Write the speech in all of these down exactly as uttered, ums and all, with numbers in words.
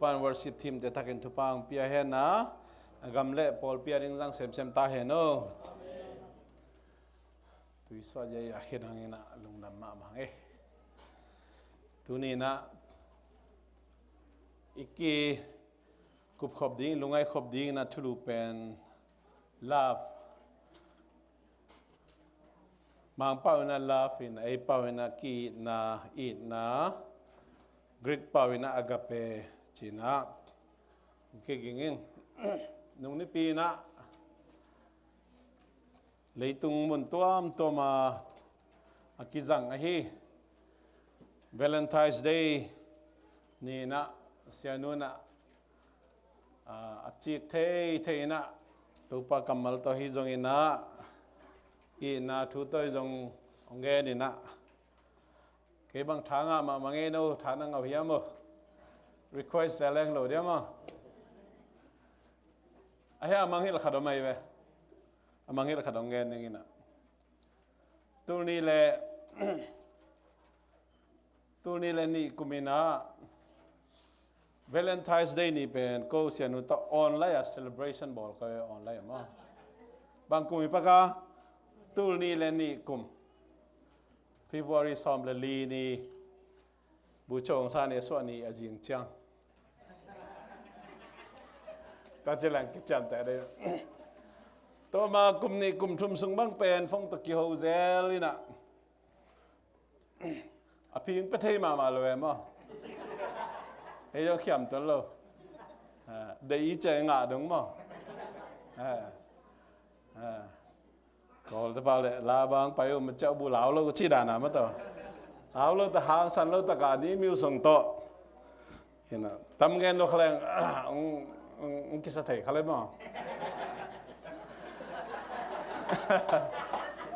Worship team te takin thupha hong pia hen a, a gam le pawlpi a ding zang semsem ta hen aw. Tuisuah zia i a khen hang in ah lungdam mahmah hang e. Tuni in ah i kikup khop ding, lungngai khop ding in ah thulu pen love. Mangpau in ah love in, ei pau in ah ki-itna, itna, Greek pau in ah agape ci-in ah kiging in. Nung nipi in ah leitung mun tuamtuam ah a kizang ahi Valentine's Day ni in ah sianu in ah, ah, a cik theithei in ah Topa kammal tawh hi zong in ah, itna thu tawh hi zong hong gen in ah, kei bang tha ngah mahmah ngei no, tha na ngah uh hiam aw? Request a leng lo diam aw? A hia a mangngilh khat om ahi ve. A mangngilh khat hong gen ding in ah, tul nih le tul nih le nih kum in ah Valentine's Day ni pen ko sianu tawh online ah celebration bawl ko e, online ah maw. Bang kum hi pak a? Tul nih le nih kum, February sawm le li ni, buchong sa ni suah ni a zing ciang. Tua ci leng kiciamteh dei. Tua ma kum nih kum thum sung bang pen phone tawh kiho zel in ah, a phing pia thei mahmah lo e maw. Hei zong khiam tuan lo. Ah, deih i ciang i ngah dong maw. Ah, ah. Kawl te pau le la bang pai uh, ma ciah bu lau lo ci dan a maw tawh. Lau lo ta hangsan lo ta ka ni miu song tawh. Hi na, tam gen lo kha leng, ong, ong, ong kisa thei kha le maw.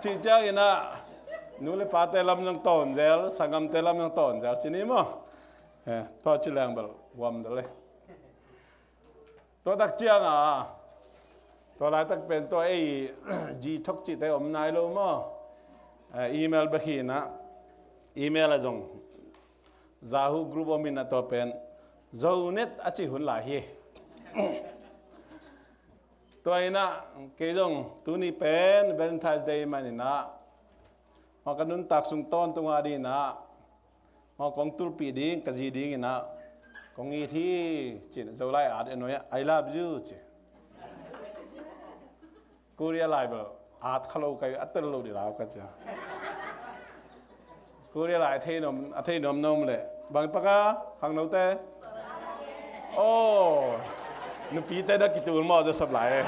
Cih ciang in ah nu le pate lam zong tawn zel, sanggamte lam zong tawn zel ci ni maw. Eh, tua ci leng bel huam dal e. Tua tak ciang a, tua laitak pen tua ei Gtalk cihte om nai lo maw. Eh, email bek hi in ah, email ah zong Yahoo group om in ah tua pen Zonet a cih hun lai hi. Tua in ah kei zong tuni pen Valentine's Day man in ah, maw ka nuntak sung tawntung a ding in ah, maw kong tulpih ding, ka zi ding in ah, kong it hi ci in ah, Zolai at en nuai ah, "I love you," ci. Korea lai bel at kha lo ka hi, a tel lo ding lau ka ci a. Korea lai a thei nuam, a thei nuam nuam leh bang pak a, khangnote? Oh, nupite na kitul maw Joseph lai e.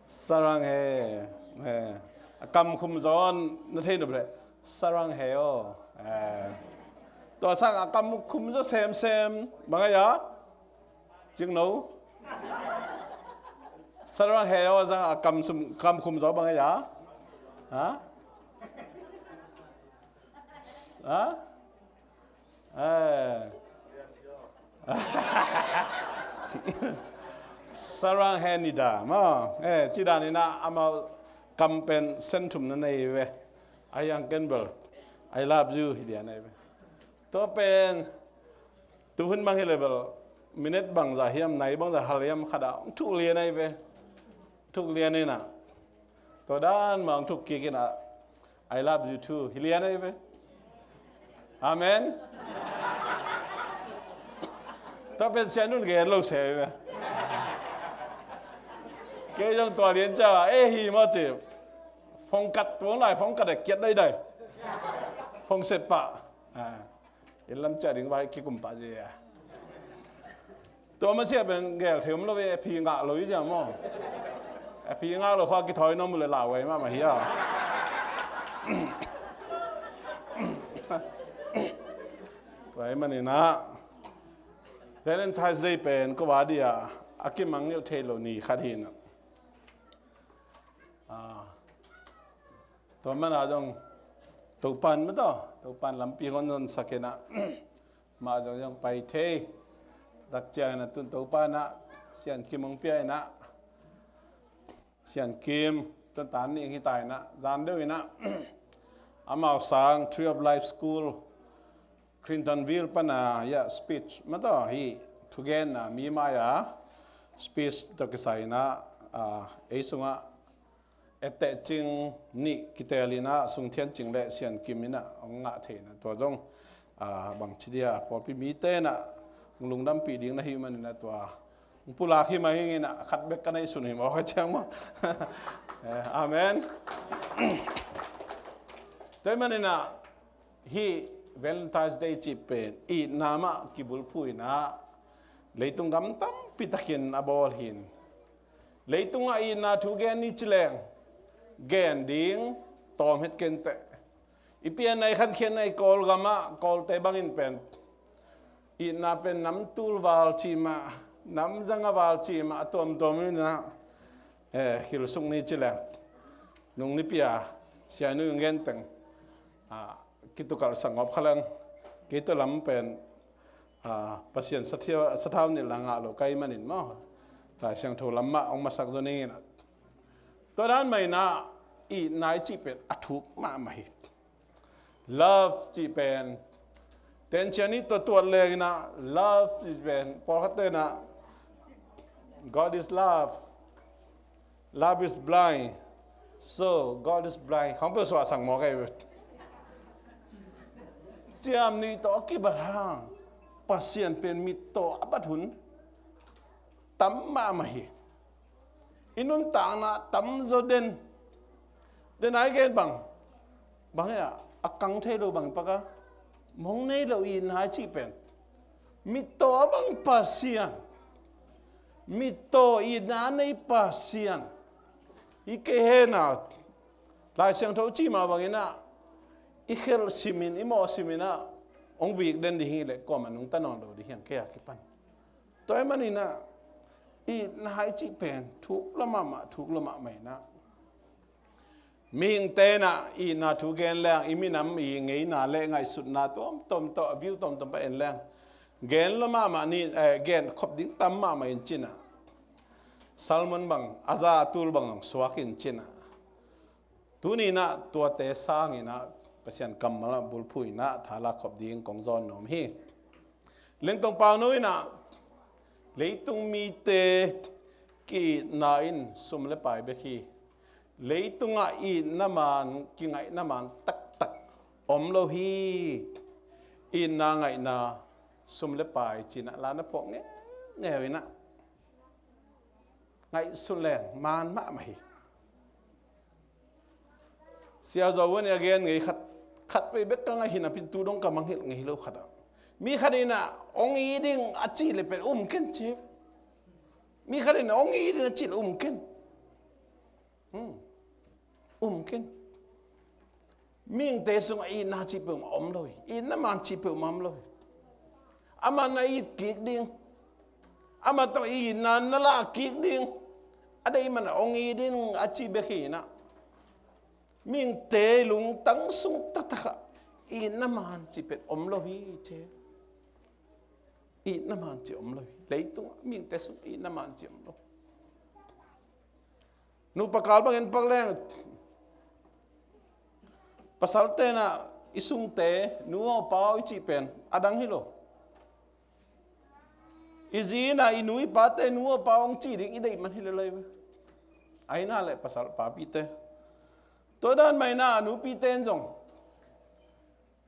Sarang he, eh, a kam khum zaw na thei nuam leh sarang he aw. Eh, tua sang a kam khum zaw semsem bang a ya? Cing no. Sarang he aw zang a kam sum, kam khum zaw bang a ya? Ha? Ha? Eh. Sarang he ni da maw. Eh, ci dan in ah amau kam pen sen thum na nei ve. A hiang ken bel, "I love you," hi lian ahi ve. Tua pen tuhun bang hi le bel, minute bangzah hiam, nai bangzah hal hiam khat ah hong thuk lian ahi ve. Thuk lian in ah, tua dan mah hong thuk kik in ah, "I love you too," hi lian ahi ve. Amen. Tua pen sianun gen lo se ahi ve. Kei zong tua lian ciang a, "Eh, hi maw," ci. Phone kat, phone lai, phone kat a kiat daidai. Phone set pah. Ah. Inn lam ciah ding vai kikum pah zi a. Tua masiah pen gel thei om lo ve, a phi ngah lo i cia maw. A phi ngah lo khua kithawi nuam uh le lau vai mahmah hi a. Tua ahih manin ah Valentine's Day pen ko va dia a kimangngilh thei lo ni khat hi in ah. Ah, tua man a zong Topan mah tawh, Topan lampi hong honsak in ah, mah zong zong pai thei. Tak ciang in ah tun Topan ah Sian Kim hong pia in ah, Sian Kim tun tan nih hi ta in ah, zan deuh in ah amau sang Tree of Life School Clintonville pana ya speech mataw hi thugenna mi mai-a speech tawh kisai-in ah, ah, ei sungah ettehcing nih kitelin ah Sung Thian Cing le Sian Kim in ah hong ngah theihna tua zong, ah, bangci dia pawlpi mite in ah hong lungdampih ding na hih manin ah tua hong pulak hi mah hi ing in ah khat bek ka neih sun hi maw ka ciang maw. Eh, amen. Tua hih manin ah hih Valentine's Day cih pen itna mah kibulphuh in ah leitung gam tampi takin a bawl hi. Leitungah itna thu gen ni ci leng gen ding tawm het kei inteh. I pianna i khankhiatna i Kawlgamah Kawlte bangin pen itna pen nam tul val cih mah, nam zanga val cih mah a tuamtuam in ah, eh, hilh suk ni ci leng nung nipi-a Sia Nu in gen teng, ah, kitukalh sak ngawp kha leng kei tua lam pen, ah, Pasian sathau, sathau nilh la ngah lo ka hih manin maw, Lai Siangtho lam mah hong masak zaw ning in ah. Tua dan mah in ah itna i cih pen a thuk mahmah hi. Love cih pen tencian i tua tuat leng in ah love cih pen pawlkhatte in ah God is love. Love is blind. So God is blind. Khang peuh suah sang maw kei ve. Ciam nih tawh a kibat hang Pasian pen mit tawh a bat hun tam mahmah hi. I nuntakna tam zaw den. Den ai gen bang bang hi a, a kang thei lo bang pak a, mong nei lo itna i cih pen mit tawh a bang Pasian, mit tawh itna a nei Pasian. I kei hen a Lai Siangtho cih mah bangin ah i khelh simin i mawh simin ah hong vik den ding hi leh kuamah nungta nawn lo ding hi hang kei a kipan. Tua ahih manin ah itna i cih pen thuk lua mahmah, thuk lua mahmah in ah mihingte in ah itna thu gen leng i minam i ngeina le ngaihsutna tuamtuam tawh a view tuamtuam pah en leng gen lua mahmah ni, eh, gen khop ding tam mahmah in ci in ah Salmon bang a za a tul bang suak in ci in ah tuni in ah tuate sangin ah Pasian kammal ah bulphuh in ah thala khop ding kong zawn nuam hi. Lengtong Pauno in ah leitung mite ki-itna in sum le pai bek hi. Leitungah itna man, kingaihna man taktak om lo hi. Itna ngaihna sum le pai ci in ah la na phuak ngeungeu in ah ngaihsun leng man mahmah hi. Sia Zo Wan in a gen ngei khat, khat vei bek ka ngaih hi napi tu dong ka mangngilh ngei lo khat ah. Mi khat in ah hong it ding a cih leh pen um ken ci. Mi khat in ah hong it ding a cih leh um ken. Hmm. Um ken. Mihingte sungah itna cih peuhmah om lo hi. Itna man cih peuhmah om lo hi. Amah na it kik ding, amah tawh itna na lah kik ding a deih man a hong it ding a cih bek hi in ah mihingte lungtang sung taktak ah itna man cih pen om lo hi ci. Itna man cih om lo hi. Leitungah mihingte sung itna man cih om lo. Nupa kal bangin pak leng pasalte in ah i sungte nu aw pa aw i cih pen a dang hi lo. I zi in ah i nu i pate nu aw pa aw hong cih ding i deih man hi lel lai ve. Ahi na leh pasal papite, tua dan mah in ah nupite in zong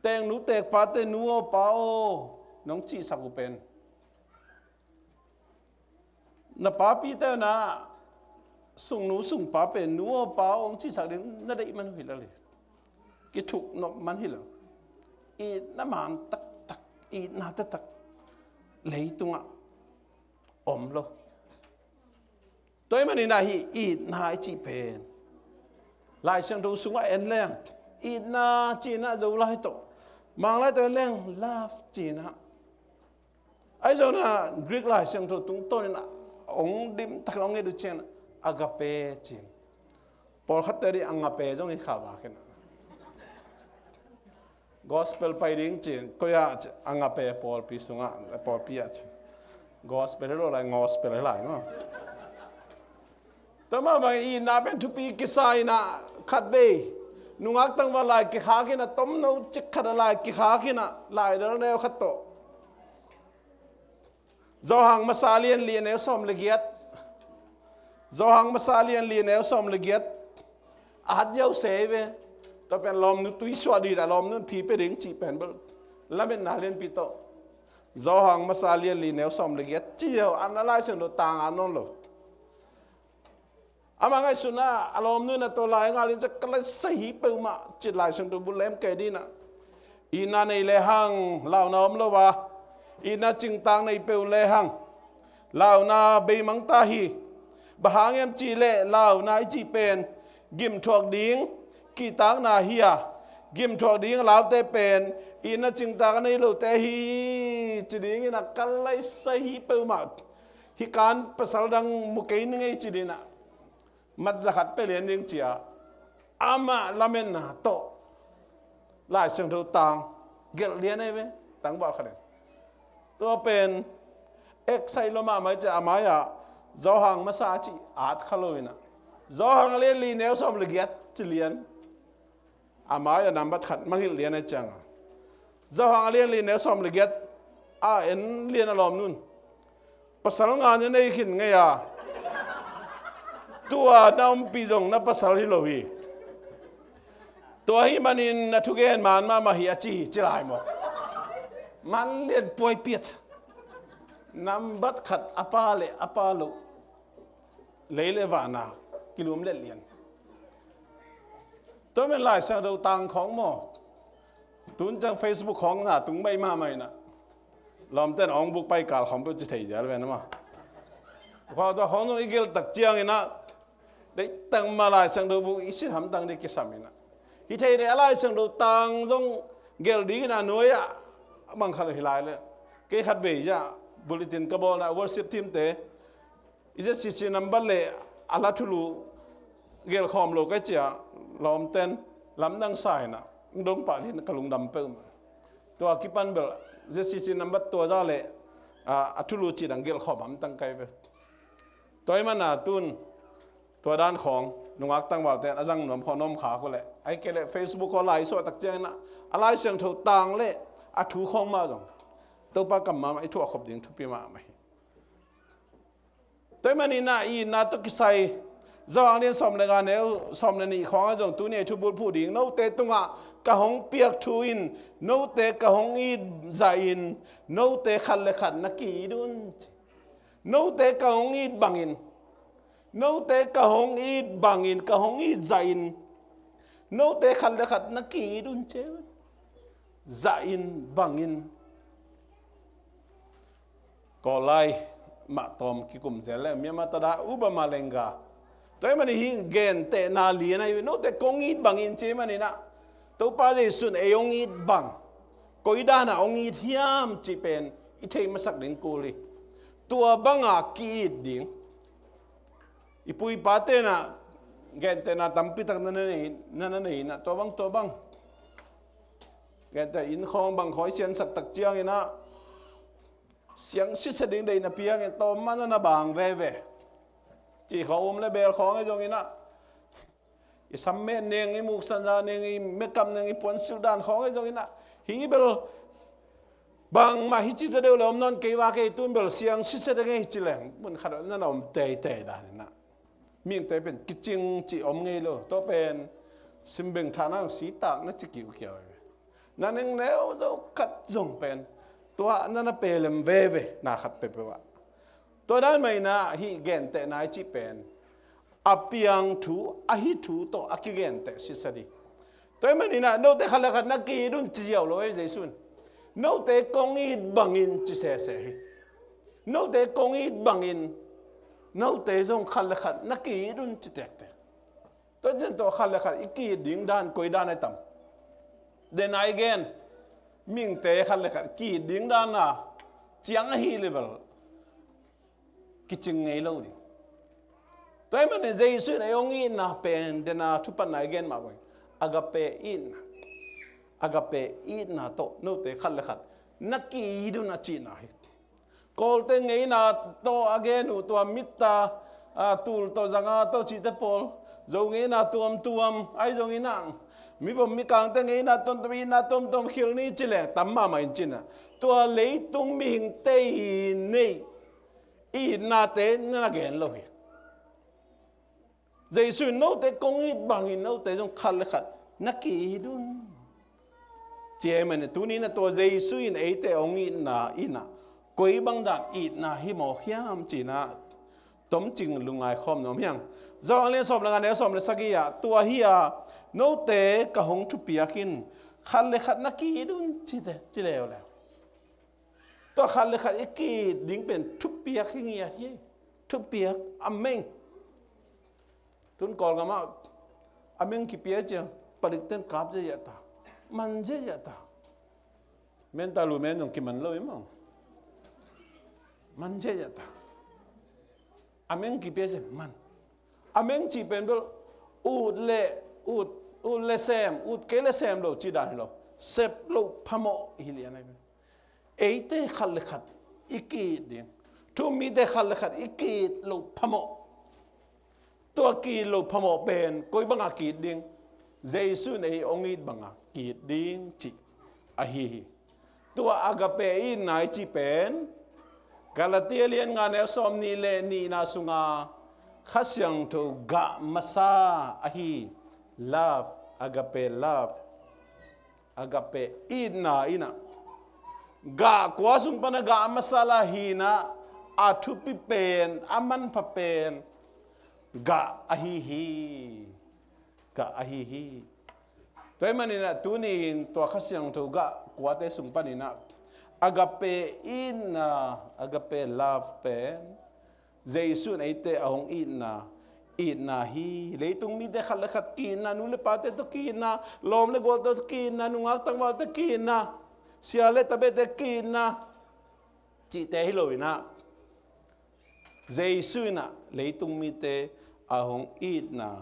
teng nu tek pate nu aw pa aw nong cihsak uh pen na papite na sungnu sungpa pen nu aw pa aw hong cihsak ding na deih man uh hi lel hi. Kithuk nop man hi lel. Itna man taktak, itna taktak leitungah om lo. Tua ahih manin ah hih itna i cih pen Lai Siangtho sungah en leng itna ci in ah Zolai tawh, Manglai tawh en leng love ci in ah, ahi zongin ah Greek Lai Siangtho tungtawn in ah hong dim takin hong et uh ciangin agape ci in, pawlkhatte ding agape zong hi kha vak in ah Gospel pai ding ci in, koi ah ci, agape pawlpi sungah, pawlpi ah ci. Gospel hi lo lai, gospel hi lai maw. Tua mah bang itna pen thupi kisa in ah khat vei Nungak tangval lai kikhak in a, tomno cik khat a lai kikhak in a, laidal neu khat tawh. Johan masa lian li neu sawm le giat. Johan masa lian li neu sawm le giat. A hat ziau se ve. Tua pen lawmnu tui suah dih a, lawmnu phi pia ding cih pen bel lametna lianpi tawh. Johan masa lian li neu sawm le giat. Ci ziau an a Lai Siangtho tang a nawn lo. Ama ngaihsutna a lawmnu in a tua lai ngal in ciah ka laisai hi peuhmah cih Lai Siangtho bul lem kei ding a. Itna nei lehang launa om lo a, itna cingtak nei peuh lehang launa beimang ta hi. Bang hang hiam cih leh launa i cih pen gimthuak ding kihtakna hi a, gimthuak ding a laute pen itna cingtak a nei lote hi ci ding in a ka laisai hi peuhmah. Hih kan pasal dang mu kei ning ei ci ding a, mat za khat pia lian ding ci a, amah lametna tawh Lai Siangtho tang gelh lian ei ve, tangval khat in. Tua pen excite lua mahmah ei ci a, a mai-ah Johan masa cih at kha lo in a, Johan a lian li neu sawm le giat ci lian. A mai-ah nambat khat mangngilh lian a ciang a, Johan a lian li neu sawm le giat a en lian a lawmnu in, pasal nga na nei khin ngei a, tua na ompih zong na pasal hi lo hi. Tua ahih manin na thugen man mahmah hi a ci hi ci lai maw. Man lian puai piat. Nambat khat a pa le a pa loh, lei le vana kilum let lian. Tua men Lai Siangtho tang khawng maw. Tun ciang Facebook khawng na tung baih mahmah in a, lawmten awng buk pai kal khawng peuh ci thei zial ven a maw. Tua khawng zong i gelh tak ciang in a, deih tangmah Lai Siangtho buk i sin hamtang ding kisam in a, hi thei ding a Lai Siangtho tang zong gelh ding in a nuai-ah a mang khat hi lai leh. Kei khat vei ziah bulletin ka bawlna worship team te i Z C C nambat le a la thulu gelh khawm lo ka ci a, lawmten lamdang sa in a, dong pah lian ka lungdam peuhmah. Tua kipan bel Z C C nambat tua za le a, a thulu cih dang gelh khawm hamtang kai ve. Tua ahih man a tun tua dan khawng nungak tangvalte a zang nuam khawng na om khak uh leh, ahih kei leh Facebook khawng lai suah tak ciang in a, a Lai Siangtho tang le a thu khawng mah zong Topa kam mahmah i thuah khop ding thupi mahmah hi. Tua ahih manin a itna tawh kisai Johan lian sawm le nga neu sawm le nih khawng ah zong tuni a i thubulphuh ding, note tungah ka hong piak thu in note ka hong it zah in note khat le khat na ki-it un ci. Note ka hong it bangin, note ka hong it bangin, ka hong it zah in, note khat le khat na ki-it un ci. Zah in, bangin. Kawl lai mah tawm kikum zel le, Myanmar tada uba malenga. Tua ahih manin hih gentehna lian ahi ve, note kong it bangin ci ahih manin a, Topa Jesuh in ei hong it bang, koi dan a hong it hiam cih pen i theih masak ding kul hi. Tua banga ki-it ding. I pu i pate in a gentehna tampi tak na na nei, na na nei in a, tua bang, tua bang. Genteh inn khawng bang khawng i siansak tak ciang in a, siang sitset ding deih na piang in, tawm mah na na bang veve cih khawng um le, bel khawng ahi zongin a, i sam met ning, i muksan za ning, i makeup ning, i puansilh dan khawng ahi zongin a, hih bel bangmah hih ci zaw deuh le om nawn kei vak ei, tun bel siang sitset ding hi ci leng mun khat na na om teitei dan in a. Mihingte pen kicing cih om ngei lo. Tua pen simbeng thahna sitak na ci kiukiau hi ve. Na ning neu zo khat zong pen tua na na pelem veve, na khat peuhpeuh ah. Tua dan mah in a hih gentehna i cih pen a piang thu, a hih thu tawh a kigenteh sitset hi. Tua ahih manin a note khat le khat na ki-it un ci ziau lo ei Jesuh in. Note kong it bangin ci sese hi. Note kong it bangin note zong khat le khat na ki-it un ci tektek. Tua ciang tawh khat le khat i ki-it ding dan koi dan ahi tam? Dena i gen, mihingte khat le khat ki-it ding dan a ciang ahi le bel kicing ngei lo ding. Tua ahih manin Jesuh in ei hong itna pen dena thupatna i gen mah bang, agape itna. Agape itna tawh note khat le khat na ki-it un a cihna hi. Kawlte ngeina tawh a gen uh, tua mitta, a, tul tawh zanga tawh cihte pawl, Zo ngeina tuamtuam ahi zongin a, Mivom mikangte ngeina tomtom, itna tomtom khel ni ci leng tam mahmah in cihna. Tua leitung mihingte i nei itnate na gen lo hi. Jesu in note kong it bangin note zong khat le khat na ki-it un. Ci ahih manin tuni-in ah tua Jesu in eite hong itna in ah koi bang dan itna hi mawk hiam ci-in ah tomcing lungngai khawm nuam hi ing. Johan lian sawm le nga neu sawm le sagih ah, tua hi a, note ka hong thupiak in khat le khat na ki-it un ci leuleu. Tua khat le khat i ki-it ding pen thupiak hi ngiat hi. Thupiak a meng. Tun Kawlgam ah a meng kipia ciang palikten kap ziahziah ta, man ziahziah ta. Menta lu men zong kiman lo i maw. Man ziahziah ta. A meng kipia ciang man. A meng cih pen bel ut le ut, ut le sem, ut kei le sem lo cih dan hi lo. Sep loh phamawh hi lian ahi. Eite khat le khat i ki-it ding, thu-um mite khat le khat i ki-it loh phamawh. Tua ki-it loh phamawh pen koi banga ki-it ding? Jesu in ei hong it banga ki-it ding cih ahi hi. Tua agape itna i cih pen Galatia lian nga neu sawmnih le nihna sunga Kha Siangtho gah masa ahi. Love, agape love. Agape itna in ah gah kua sung pana gah masa la hi-in ah a thupi pen, a manpha pen gah ahi hi. Gah ahi hi. Tua ahih manin ah tuni-in tua Kha Siangtho gah kuate sung panin ah agape itna, agape love pen Jesu in eite a hong itna, itna hi. Leitung mite khat le khat ki-itna, nu le pate tawh ki-itna, lawm le gualte tawh ki-itna, nungak tangvalte ki-itna, sia le tabete ki-itna cihte hi lo-in ah Jesu in ah leitung mite a hong itna,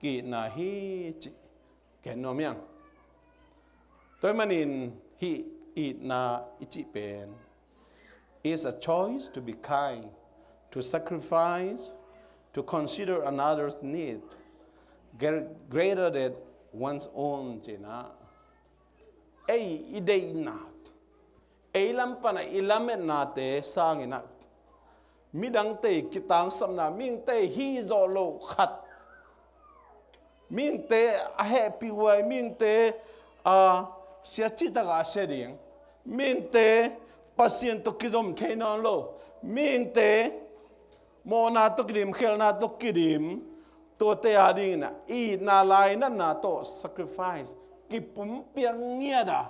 ki-itna hi cih gen nuam hi ing. Tua ahih manin hih itna i cih pen is a choice to be kind, to sacrifice, to consider another's need gre-, greater than one's own ci-in ah. Ei i deihna, ei lam pana i lametnate sangin ah midangte kitangsapna, mihingte hih zawh loh khat, mihingte a hehpihhuai, mihingte a sia cihtakah a sia ding, mihingte Pasian tawh kizom thei nawn lo, mihingte mawhna tawh kidim, khelhna tawh kidim, tuate a dingin ah itna, lainatna tawh sacrifice, kipumpiak ngiat a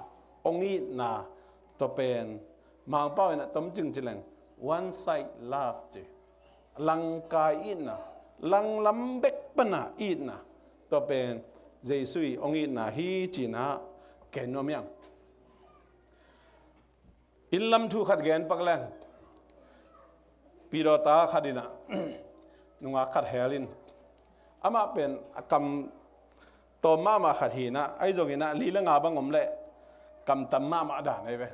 hong itna, tua pen Mangpau in ah tomcing ci leng one side love ci. Langkai itna, langlam bek pana itna, tua pen Jesu i hong itna hi ci-in ah gen nuam hi ing. Inn lam thu khat gen pak leng. Pidawta khat in ah nungak khat hel in, amah pen a kam tawm mahmah khat hi-in ah, ahi zongin ah li le nga bang om leh kam tam mahmah dan ahi ve.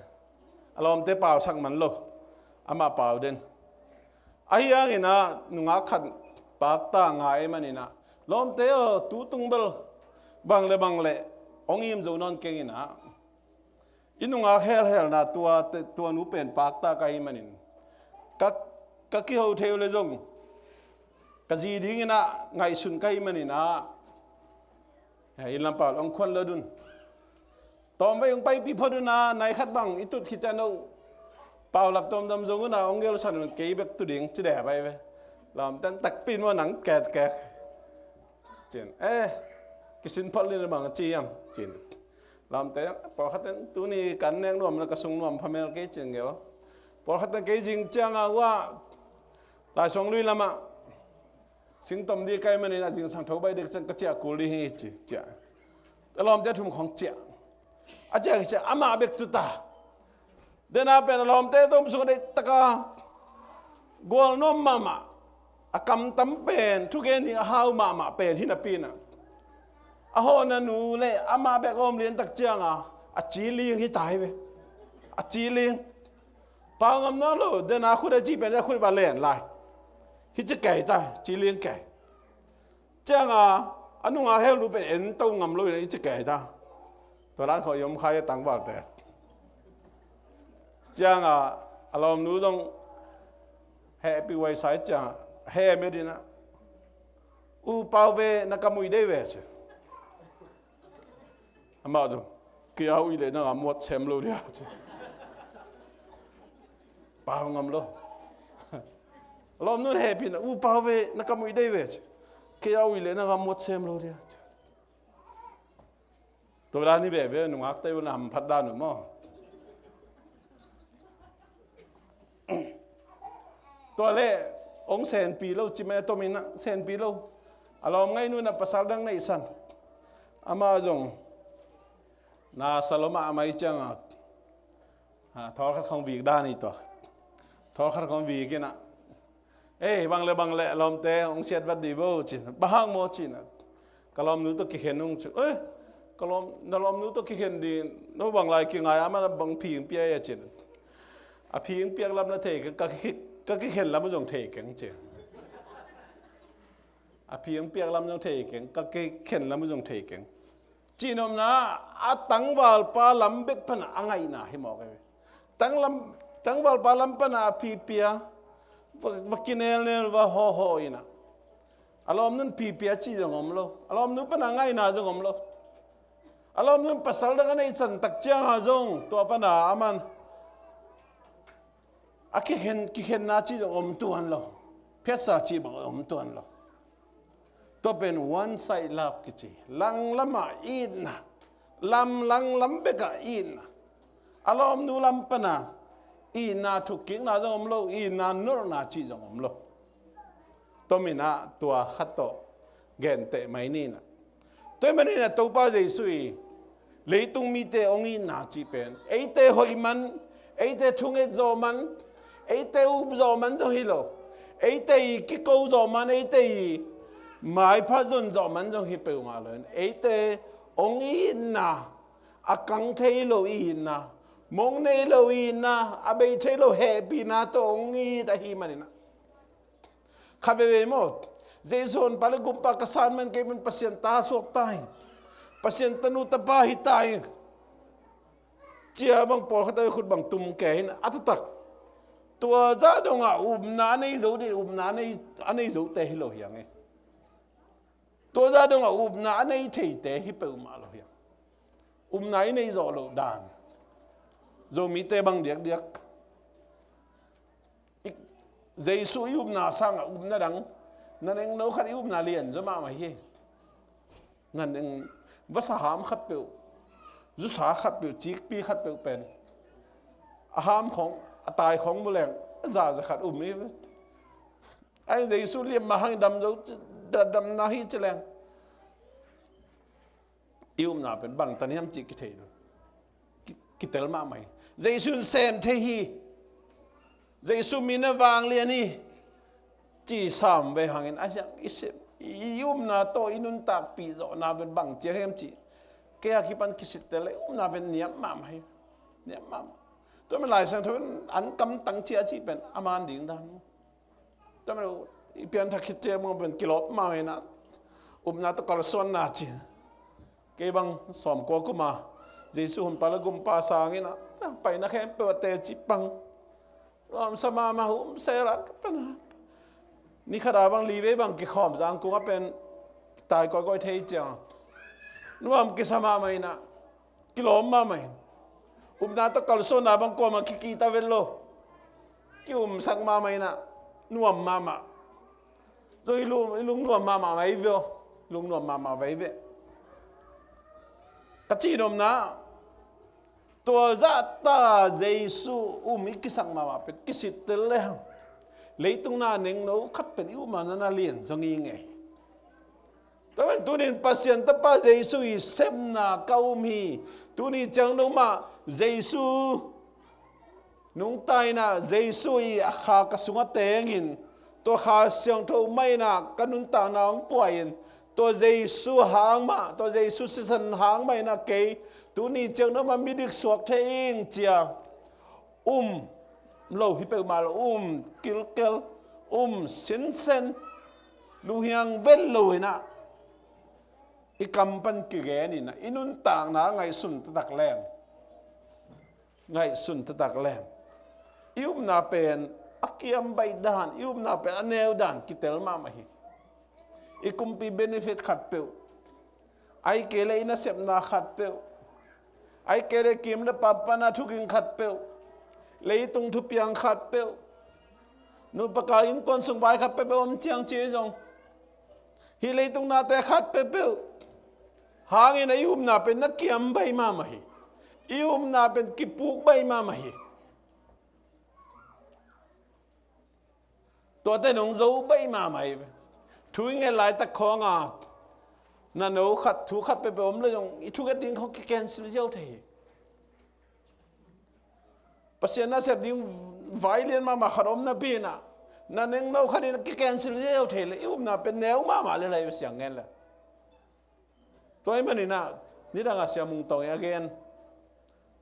A lawmte pausak man lo, amah pau den. Ahi hangin ah nungak khat pakta ngai ahih manin ah, lawmte aw, tu tung bel bang le bang le hong im zo nawn keng in ah, i nungak helhelna tua, tua nu pen pakta ka hih manin ka, ka kiho thei uh leh zong ka zi dingin ah ngaihsun ka hih manin ah, inn lam pau hong khuan lo dun. Tawmvei hong paipih phot un ah, nai khat bang i tut khit ciang no paulap tawmdam zong un ah hong gelsan un, kei bek tu ding ci deh pai ve. Lawmte'n takpi in maw, nang ketkek ci-in, eh, kisin phot lin bang ci hiam ci-in. Lawmte, pawlkhat in tuni kan nek nuam le ka sung nuam pha mel kei ci-in gel. Pawlkhat in kei zing ciang a, uh ah, Laisuang lui lamah singtom ding ka hih manin a zingsang tho baih dek ciang ka ciah kul ding hi ci, ciah. A lawmte thum khawng ciah. A ciah ciah, amah bek tu ta. Dena pen a lawmte tom sung a deih taka gual nuam mahmah, a kam tam pen, thugen hi a hau mahmah pen hi napi in ah, a hawhna nu le amah bek a om lian tak ciang a, a ci ling hi ta hi ve. A ci ling. Pau ngam nawn lo, dena khut a ci pen a khut a len lai. Hi ci kei ta, ci ling kei. Ciang a, A nungak hel nu pen en to ngam lo in a i ci kei ta. Tua dan khawng i om kha hi a tangvalte. Ciangah a lawmnu zong hehpih huai sa hi ciangah heh met in ah, "U pau ve, na ka muih dei ve," ci. Amah zong, "Kei a uih leh na ka muat sem lo dia," ci. Pau ngam lo. A lawmnu in hehpih in ah, "U pau ve, na ka muih dei ve," ci. "Kei a uih leh na ka muat sem lo dia," ci. Tua dan hi veve, nungakte uh na hamphat dan uh maw. Tua leh hong senpi lo, ci mai a tom in ah senpi lo. A lawm ngaihnu in ah pasal dang neihsan. Amah zong na sa lua mahmah ciangah, ha, thawlkhat khawng vik dan hi tua. Thawlkhat khawng vik in ah, "Ei, bang le bang le lawmte hong siat vat dih vo," ci in ah. "Bang hang maw?" ci in ah. "Ka lawmnu tawh kikhen ung," ci. "Eh, ka lawm, na lawmnu tawh kikhen dih, no bang lai kingai a, amah bang phi hong pia hia?" ci in ah. "A phi hong piak lam na thei keng, ka ki, ka kikhen lam zong thei keng," ci. "A phi hong piak lam zong thei keng, ka kikhen lam zong thei keng." Cih nopna, a tangvalpa lam bek pan a ngaihna hi mawk hi. Tanglam, tangvalpa lam pan a pipia, va, va kinelnel, va hawhawh in ah, a lawmnu in pipia cih zong om lo. A lawmnu pan a ngaihna zong om lo. A lawmnu in pasal dang a neihsan tak ciangah zong tua pan a aman a kikhen, kikhenna cih zong om tuan lo. Phiatsa cih bang om tuan lo. Tua pen one side love kici. Langlam ah itna. Lam, langlam bek ah itna. A lawmnu lam pan a itna thukkikna zong om lo, itna nolhna cih zong om lo. Tua manin ah tua khat tawh genteh mai ni in ah. Tua ahih manin ah Topa Jesu i leitung mite hong itna cih pen eite hoih man, eite thunget zawh man, eite up zawh man zong hi lo, eite i kiko zawh man, eite i maipha zon zawh man zong hi peuhmah lo in, eite hong itna, a kang thei lo itna, mong nei lo itna, a bei thei lo hehpihna tawh hong it ahih manin ah. Khat veivei maw, Jesu Honpa le Gumpa ka san man kei pen Pasian ta suak ta hi, Pasian tanu tapa hi ta hi, ci a bang pawlkhat a i khut bang tum kei in a taktak. Tua zah dongah upna a nei zo ding, upna a nei, a nei zote hi lo hi hang e. Tua zah dongah upna a nei theite hi peuhmah lo hi hang. Upna i neih zawh loh dan. Zomite bang diakdiak. I, Jesu i upna sangah upna dang, nanengno khat i upna lianzaw mahmah hi. Naneng vasa ham khatpeuh, zusa khatpeuh, cikpi khatpeuh pen a ham khawng, a tai khawng mu leng a zaza khat um hi. Ahi Jesu liam mah hang dam zo, da-, damna hi ci leng. I upna pen bangtan hiam cih kithei lo. Ki, kitel mahmah hi. Jesu in sem thei hi. Jesu min a vanglian hi. Ci sam ve hangin a hiang i sem, i, i upna tawh i nuntakpih zawhna pen bang ci hiam cih. Kei a kipan kisittel le upna pen niam mahmah hi. Niam mahmah. Tua pen Lai Siangtho in an kamtang cia cih pen a man ding dan. Tua mah i pianthak khit ciang bang pen kilawm mahmah in ah, upna tawh kalsuanna ci. Kei bang sawmkua kum a Jesu Honpa le Gumpa sang in ah, paina khempeuh a teci pang. Nuamsa mahmah, um sela ka pan a. Ni khat a bang li vei bang kikhawm, Zangkung a pen tai kawikawi thei ciang. Nuam kisa mahmah in ah, kilawm mahmah in. Upna tawh kalsuanna bang kuamah kikihta vet lo. Ki-umsak mahmah in ah, nuam mahmah. Zong i lung, i lungnuam mahmah veve aw. Lungnuam mahmah veve. Ka cih nopna, tua zahta Jesu um i kisak mahmah pen kisittel le hang. Leitung nanengno khat pen i upna na lian zong hi ngei. Tua pen tunin Pasian Tapa Jesu i sepna ka um hi. Tuni ciang dong mah Jesu nungta in ah, Jesu i a kha ka sungah tengin, tua Kha Siangtho mah in ah ka nuntakna hong puahin, tua Jesu hang mah, tua Jesu sisan hang mah in ah kei tuni ciang dong mah midik suak thei ing ci a um lo hi peuhmah lo, um kilkel, um sinsen, lunghiang vet lo in ah, I kam pan kigen in ah, i nuntakna ngaihsun taktak leng, ngaihsun taktak leng, i upna pen a kiam baih dan, i upna pen a neu dan kitel mahmah hi. I kumpi benefit khatpeuh, ahih kei leh i nasepna khatpeuh, ahih kei leh kim le pap pana thuging khatpeuh, leitung thupiang khatpeuh, nupa kal innkuan sung vai khat peuhpeuh om ciang ci zong, hih leitung nate khat peuhpeuh hangin a i upna pen na kiam baih mahmah hi. I upna pen kipuk baih mahmah hi. Tuate nong zo baih mahmah hi. Thu i nget laitak khawng a, na no khat, thu khat peuhpeuh om le zong i thunget ding khawng ki-cancel ziau thei hi. Pasian nasep ding vai lian mahmah khat om napi in ah, na nengno khat in ki-cancel ziau thei le, i upna pen neu mahmah le lai uh, siang ngen le. Tua ahih manin ah, nidang a Sia Mung Tawng in a gen,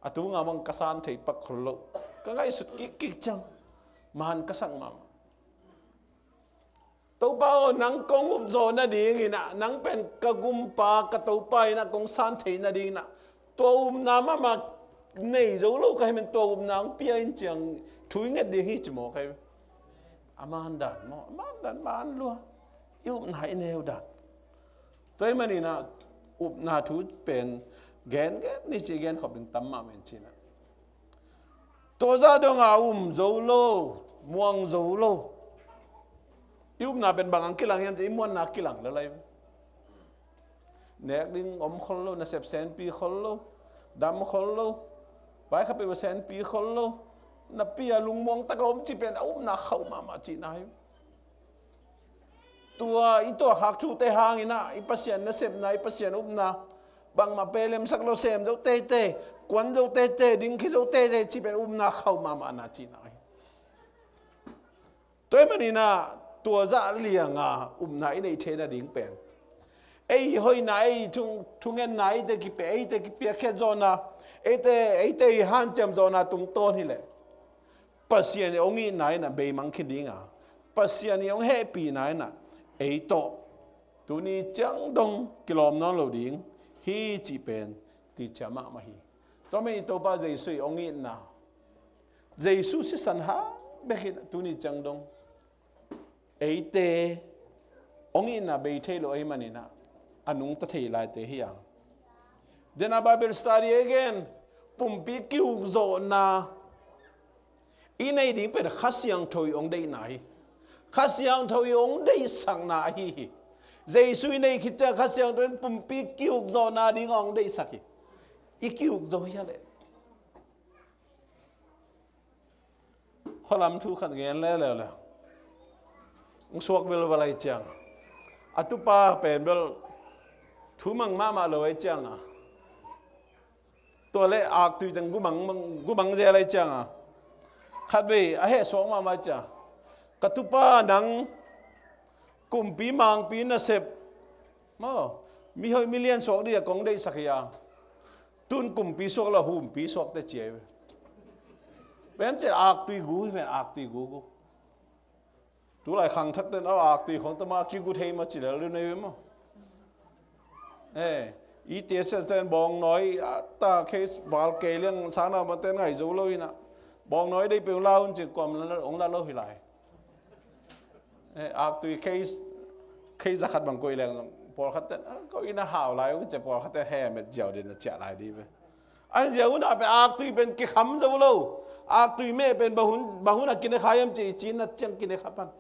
a tu ngam ang ka san thei pak khol lo, ka ngaihsut kikkik ciang, man ka sak mahmah. Topa aw, nang kong up zawh nadingin ah, nang pen ka gumpa, ka Topa in ah kong san theih nadingin ah, tua upna mahmah nei zo lo ka hih manin tua upna hong pia in, ciang thu i nget ding hi ci maw ka hi. A man dan maw, a man dan, man lua. I upna i neu dan. Tua ahih manin ah, upna thu pen gen, gen ni ci, gen khop ding tam mahmah in ci in ah, tua zah dong a um zo lo, muang zo lo. I upna pen bang hang kilang hiam cih, i muanna kilang lel lai. Nek ding om khol lo, nasep senpi khol lo, dam khol lo, vai khat peuh senpi khol lo, napi a lungmuang tak a om cih pen a upna khauh mahmah cihna hi. Tua i tuahkhak thute hangin ah, i Pasian nasepna, i Pasian upna bangmah pelemsak lo, sem zo teitei, kuan zo teitei, ding khia zo teitei cih pen upna khauh mahmahna cihna hi. Tua ahih manin ah, tua zah liang a upna i neih theih nading pen, ei hoihna, ei thu, thungetna, eite kipia, eite kipiakkhiat zawhna, eite, eite i hanciam zawhna tungtawn hi leh, Pasian i hong itna in ah beimang khin ding a, Pasian i hong hehpihna in ah ei tawh tuni ciang dong kilawm nawn lo ding hi cih pen teci mahmah hi. Tua ahih manin i Topa Jesu i hong itna, Jesu sisan hang bek in ah tuni ciang dong eite hong itna bei thei lo ahih manin ah, a nungta thei laite hi a. Dena Bible study again, pumpi ki-ukzawhna i neih ding pen Kha Siangtho i hong deihna hi. Kha Siangtho i hong deihsakna ahi hi. Jesu i neih khit ciang Kha Siangtho in pumpi ki-ukzawhna ding a hong deihsak hi. I ki-ukzo hi a leh. Khualam thu khat gen leuleu le, hong suak velval lai ciang, a tupa pen bel thu mang mahmah lo ai ciang a, tua le aktui teng gumang, gumang zel ai ciang a, khatvei a heh suak mahmah ai ciang, ka tupa, nang kumpi mangpi nasep maw, mihoih milian suak ding a kong deihsak hi a, tun kumpi suak lo, humpi suak teh ci ai ve. Pen ciah aktui gu hi pen, aktui gu gu. Tulai khangthak ten a aktui khong tama kigu thei ma ci lel ding nei ve maw. Eh, i tiasia ten bawngnawi a ta case val kei liang, sangna ma ten ngai zo lo hi na. Bawngnawi dei peuh la hun cin kuam la, hong la lo hi lai. Eh, aktui case, case za khat bang koih leng, pawlkhat ten, ah, ko inn a hau lai uh ci a, pawlkhat ten he met ziau ding na ciah lai ding ve. A ziau hun a pen aktui pen kikham zo lo. Aktui meh pen bang hun, bang hun a kine kha hiam ci, i cin na ciang kine kha pan.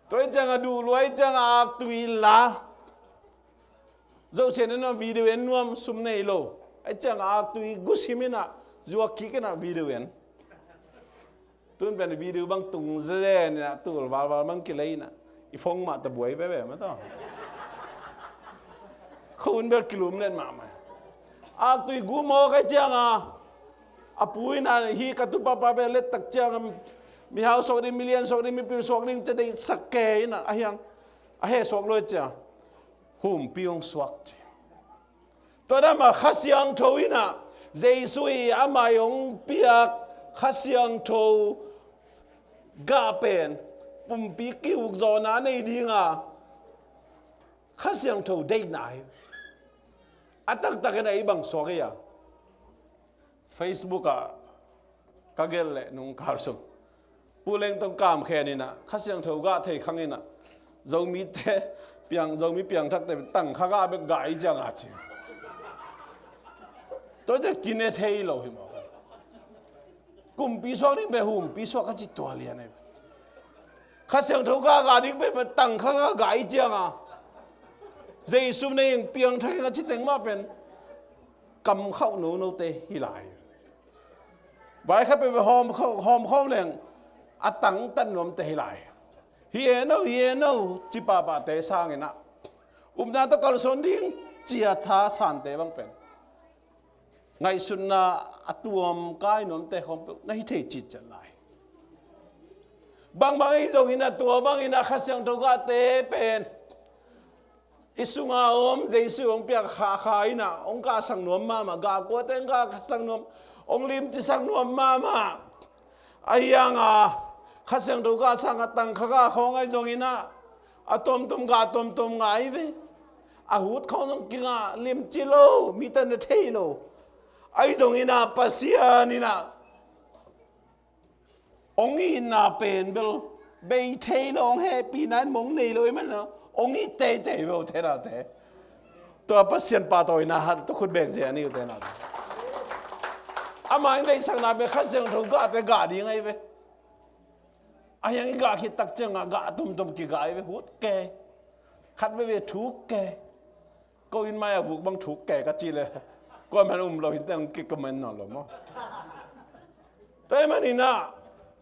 Tua i ciang a duh lua i ciang a aktui la. Zosia in a video en nuam, sum nei lo. A ciang a aktui gu sim in a, zuak kik in a video en. Tun pen video bang tung zen in a, tul valval bang kilei in a, i phone mah ta buai veve ma tawh. Khun bel kilum let mahmah. Aktui gu mawk a ciang a, a pu in a, hi ka tupa pa bel let tak ciang a, mihau suak ding, milian suak ding, mipil suak ding ci a deihsak kei in a, a hiang, a he suak lo a ciang, humpi hong suak ci. Tua dan mah Kha Siangtho in a, Jesu i amah i hong piak Kha Siangtho gah pen pumpi ki-ukzawhna nei ding a, Kha Siangtho deihna hi. A taktakin a i bang suak hi a, Facebook ah ka gelh leh nung kal sung Pu Leng Tong Kam Khen in ah Kha Siangtho gah thei khang in ah Zomite piang, Zomi piangthakte tang kha gah bek gah i ciang a ci. Tua ciang kine thei lo hi maw. Kumpi suak ding pen humpi suak ka ci tua lian hi. Kha Siangtho gah gah ding pen tang kha gah gah i ciang a Jesu nei ing piangthak ing a ci teng mah pen kam khauh nonote hi lai. Vai khat peuh hawm khawm, hawm khawm leng a tangtat nuamte hi lai. Hi e no, hi e no ci pahpahte sangin ah upna tawh kalsuan ding ci a tha sante bang pen ngaihsutna a tuam kai nuamte khawm peuh na hi thei citciat lai. Bangbang ahi zongin ah tua bangin ah Kha Siangtho gahte pen i sunga om Jesu hong piak kha kha in ah hong kahsak nuam mahmah, gah kuate hong kahsak nuam, hong limcisak nuam mahmah. Ahi hang a Kha Siangtho gah sang a tang kha gah khawng ahi zongin ah a tuamtuam gah tuamtuam ngah hi ve. A hut khawng zong kingah limci lo, mite na thei lo. Ahi zongin ah Pasian in ah hong itna pen bel bei thei lo, hong hehpihna in mong nei lo i man lo, hong it teitei ve u te naute. Tua Pasian pahtawina hat tua khut beng cia ni u te naute. Ama in deihsakna pen Kha Siangtho gahte gah ding ahi ve. A hiang i gah khit tak ciangah gah tumtum kigah ahi ve, hut kei. Khat veve thuk kei. Ko in mai a vuk bang thuk kei ka ci le koi man um lo hi teng kikomen nawn lo maw. Tua ahih manin ah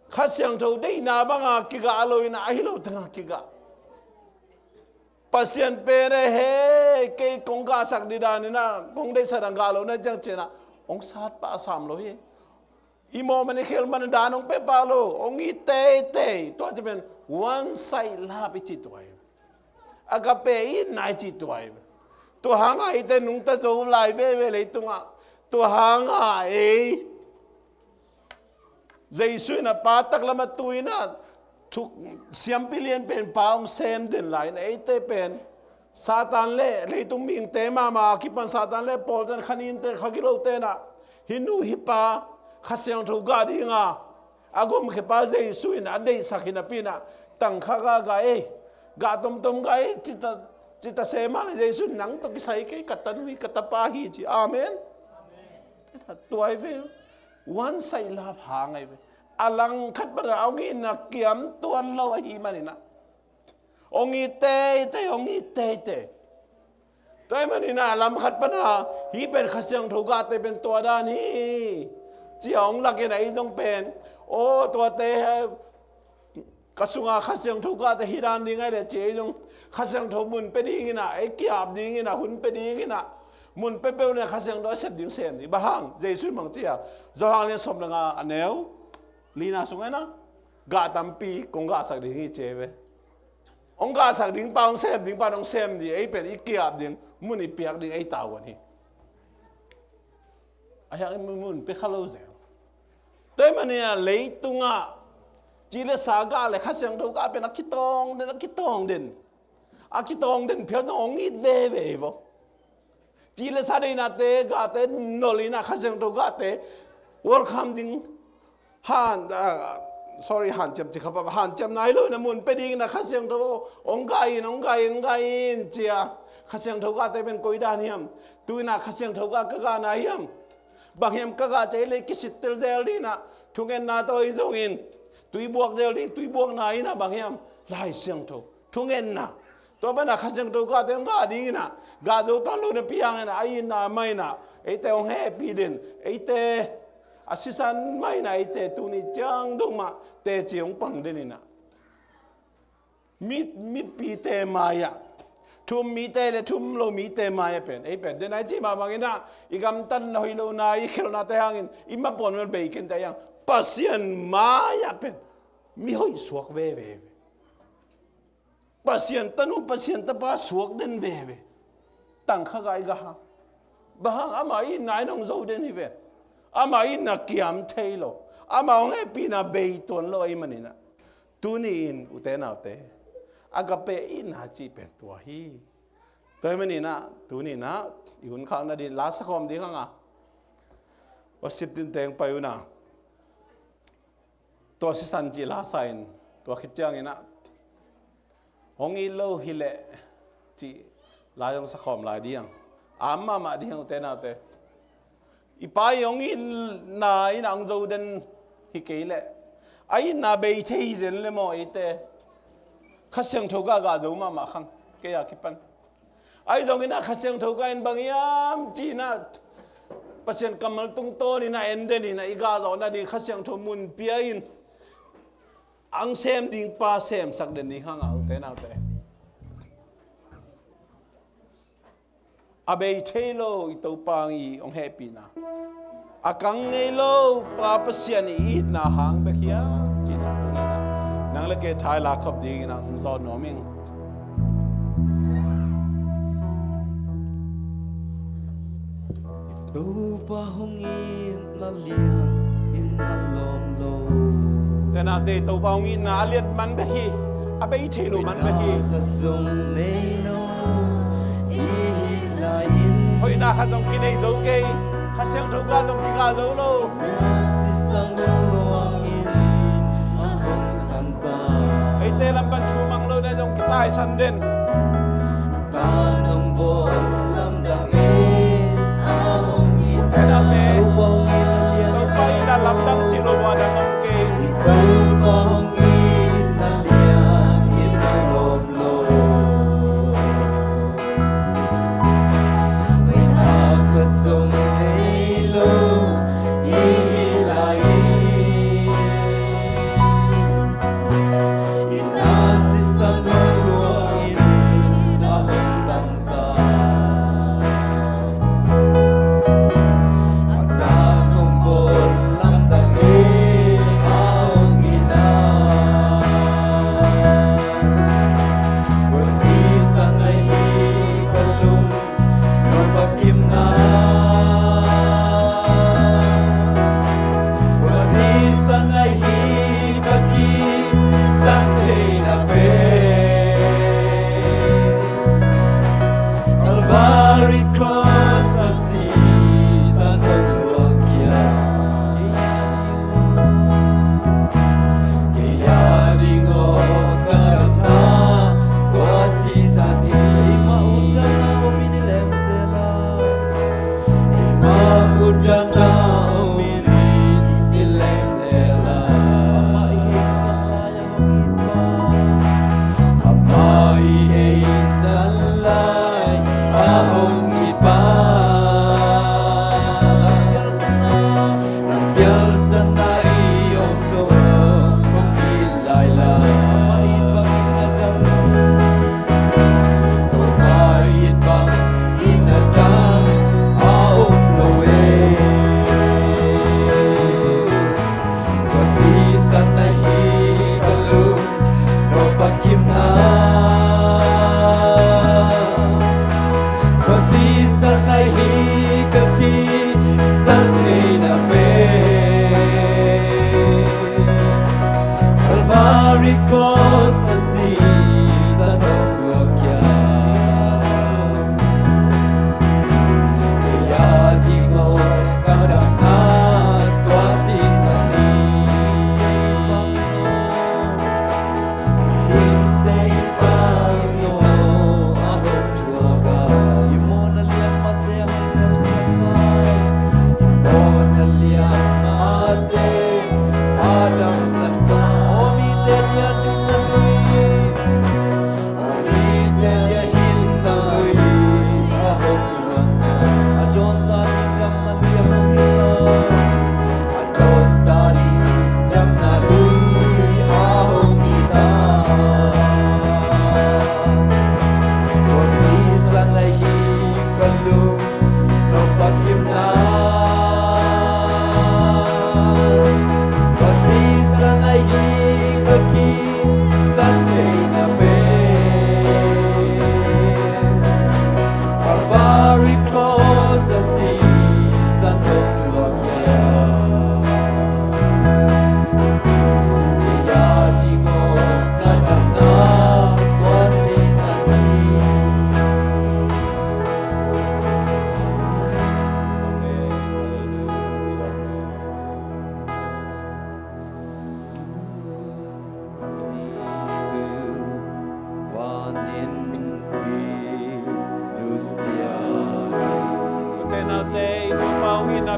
Kha Siangtho deihna banga kigah lo in ah ahi lo tengah kigah. Pasian pen e he kei kong gahsak dih dan in ah kong deihsak dan gah lo na ciang cian ah hong sat pah a sam lo hi. I mawh man i khel man dan hong pia pah lo, hong it teitei. Tua ci pen one side love i ci tua hi. Agape itna i ci tua hi. Tua hanga eite nungta zo lai veve leitungah. Tua hanga ei Jesu in a Pa taklam a tu in a thuk siampi lian pen Pa hong sem den lai in eite pen Satan le leitung mihingte mahmah a kipan Satan le pawlten khaninte khagilote in ah hih nu hih pa Kha Siangtho gah dinga a gumkhiapa Jesu in a deihsak hi napi in ah tang kha gah gah ei, gah tomtom gah ei, cita, cita se mah le Jesu in nang tawh kisai kei, ka tanu hi, ka tapa hi ci. Amen. Tua hi ve. One side love hang ahi ve. A langkhat pan a hong itna kiam tuan lo ahih manin ah hong it teitei, hong it teitei. Tua ahih manin ah a lamkhat pan a hih pen Kha Siangtho gahte pen tua dan hi ci a hong lak in ah ei zong pen aw tuate ka sunga Kha Siangtho gahte hi dan ding ahi le ci ei zong Kha Siangtho mun pia dingin ah ei ki-ap dingin ah hun pia dingin ah mun peuhpeuh in ah Kha Siangtho a sep ding sem ding. Bang hang Jesu in bang ci a, Johan lian sawm le nga a neu lina sungah in ah gah tampi kong gahsak ding hi ci ei ve. Hong gahsak ding pa, hong sem ding pa, hong sem ding, ei pen i ki-ap ding, mun i piak ding, ei tavuan hi. A hiang i mun pia kha lo zel. Tua ahih manin ah leitungah ci le sa gah le Kha Siangtho gah pen a kitawng den, a kitawng den. A kitawng den phial zong hong it veve hi vaw. Ci le sa deihnate gahte nolh in ah Kha Siangtho gahte welcome ding. Han, ah, sorry, hanciam ci kha pah, hanciam nai lo in ah mun pia dingin ah Kha Siangtho hong gah in, hong gah in, hong gah in ci a. Kha Siangtho gahte pen koi dan hiam? Tu in ah Kha Siangtho gah ka gah nai hiam? Bang hiam ka gah ci ei le kisittel zel ding in ah thungetna tawh hi zongin tui buak zel ding, tui buakna in ah bang hiam? Lai Siangtho. Thungetna. Tua pan a Kha Siangtho gahte hong gah dingin ah gah zo tuan lo napi hangin ah a itna mah in ah eite hong hehpih den, eite a sisan mah in ah eite tuni ciang dong mah teci hong pang den in ah mi, mipite mai-ah, thu-um mite le thu-um lo mite mai-ah pen ei pen den a i cih mah bangin ah i gamtatna hoih lohna i khelhnate hangin i mapuan mel bei kente a hiang Pasian mai-ah pen mi hoih suak veve hi ve. Pasian tanu, Pasian tapa suak den veve. Tang kha gah i gah hang. Bang hang? Ama itna in hong zo den hi ve. Ama itna kiam thei lo. Ama hong hehpihna bei tuan lo ahih manin ah tuni-in ute naute, agape itna cih pen tua hi. Tua hi maninah tuninah i hun khak nadin la sakhawm ding hanga, worship team teng pai unah, tua sisan cih la sa in, tua khit cianginah hong it lo hileh cih la zong sakhawm lai ding. Am mahmah ding ute naute. I Pa i hong itna in a hong zo den hi kei leh, a itna bei thei hi zen le maw eite? Kha Siangtho gahgah zo mahmah khang kei a kipan. Ahi zongin a Kha Siangtho gah in bang hiam cinah Pasian kammal tungtawnin a en denin a i gahzawh nading Kha Siangtho mun pia in ang sem ding pa semsak den ding hanga ute naute. A bei thei lo i Topa i hong hehpihna, a kang ngei lo Pa Pasian i itna hang bek hiam cinah tuninah nang le kei thailak khop dingin ang zawn nuam ing. Topa hong itna lian in a lawm lo. Tenate Topa hong itna a lian man bek hi. A bei thei lo man bek hi. Hoihna khat zong kinei zo kei. Kha Siangtho gah zong kigah zo lo. Eite lam pan thu mang lo na zong kitaisan den. Ute naute, Topa itna lamdang cih lo lua dang om kei. Calvary Cross a sisan hong luang khia. Kei a ding aw ka damna tua sisan hi. Keimah utdanna om in i lem zel a. Keimah utdanna om in i lem zel a. Amah i heisan lai a hong it pa. Amah i heisan lai a hong it pa. Lampial sanna i om zong hong it lai lai. Amah it bangin a dang, Topa it bangin a dang a om lo e. Tua sisan ahi ka lung, Topa kimna. Tua sisan ahi ka kisan theihna pen. Calvary Cross a sisan hong luang khia. Kei a ding aw ka damna tua sisan hi. Mihingte i pang i maw a hong thuak a. I mawhna lian mahte a hong damsak a. I mawhna lian mahte a damsak a. Aw mite dia hinna lui. Aw mite dia hinna lui a hong luang a. A dawnna ding damna lui a hong hinna. A dawnna ding damna lui a hong hinna. Tua sisan ahi ka lung, Topa kimna.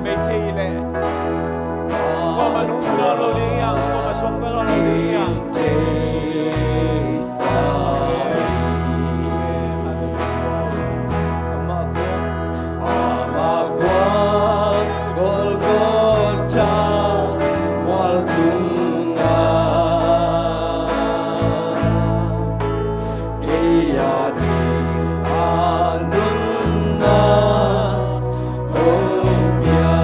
Mei thei leh kuamah nungta nawn lo ding hiam, kuamah suakta nawn lo ding hiam? Amah guan Golgotha mual tungah kei a ding a nunna hong pia,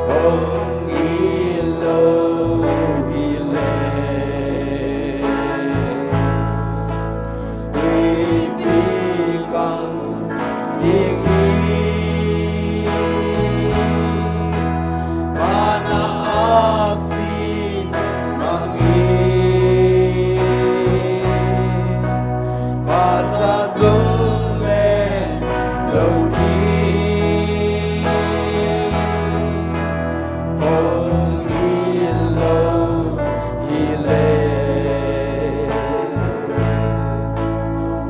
hong it lo hi leh, tuipi kang ding hi. Van a aksi mang hi, vasa zong leng lo ding, hong it lo hi leh,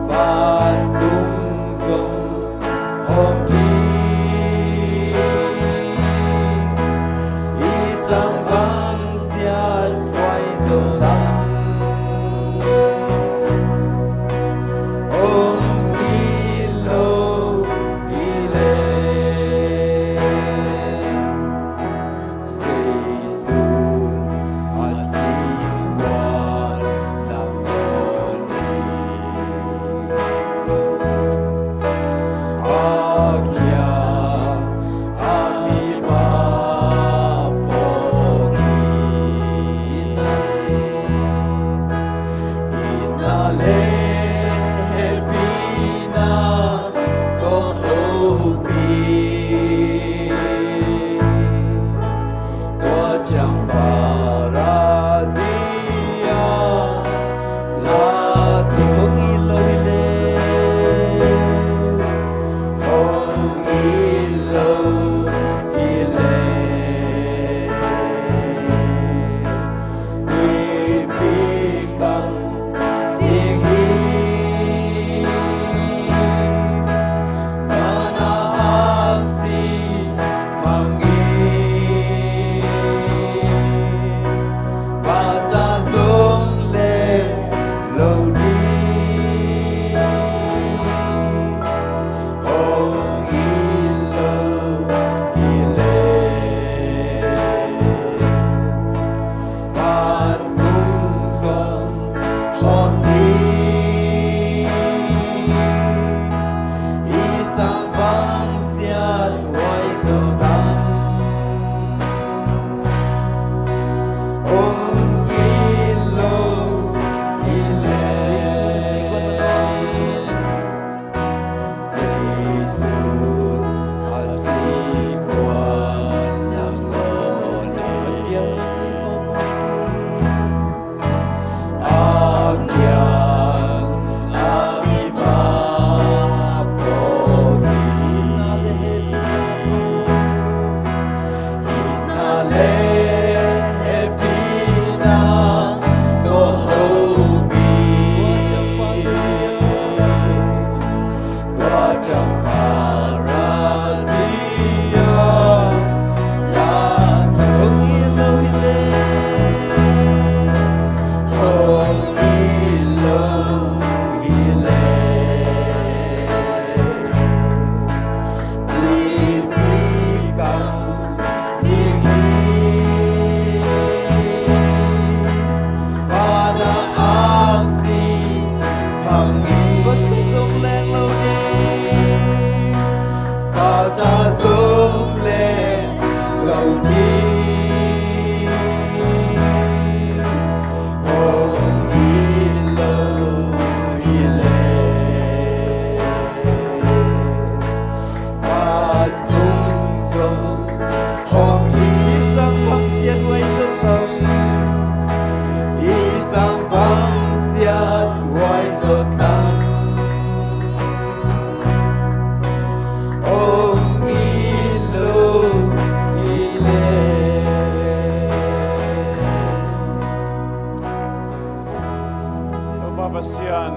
vantung zong hawm ding, i sang bang siat huai zo tam, hong it lo hi leh. Jesu a si kuan na mawh ni, a kiang a mipa phawk hi. Itna le hehpihna tawh hopih, tua ciang Paradis ah la tawh hong it lo hi leh, hong it lo hi leh, tuipi kang ding hi. Van a aksi mang hi, vasa zong leng lo ding, hong it lo hi leh, vantung zong hawm ding, i sang bang siat huai zo tam, hong it lo hi leh. Jesu a si kuan na mawh ni, a kiang a mipa phawk hi. Itna le hehpihna tawh hopih, tua ciang Paradis ah la tawh hong it lo hi leh, hong it lo hi leh, tuipi kang ding hi. Van a aksi mang hi, vasa zong leng lo ding, vasa zong leng lo ding, hong it lo hi leh, vantung zong hawm ding, i sang bang siat huai zo tam, i sang bang siat huai zo tam, hong it lo hi leh. Topa Pasian,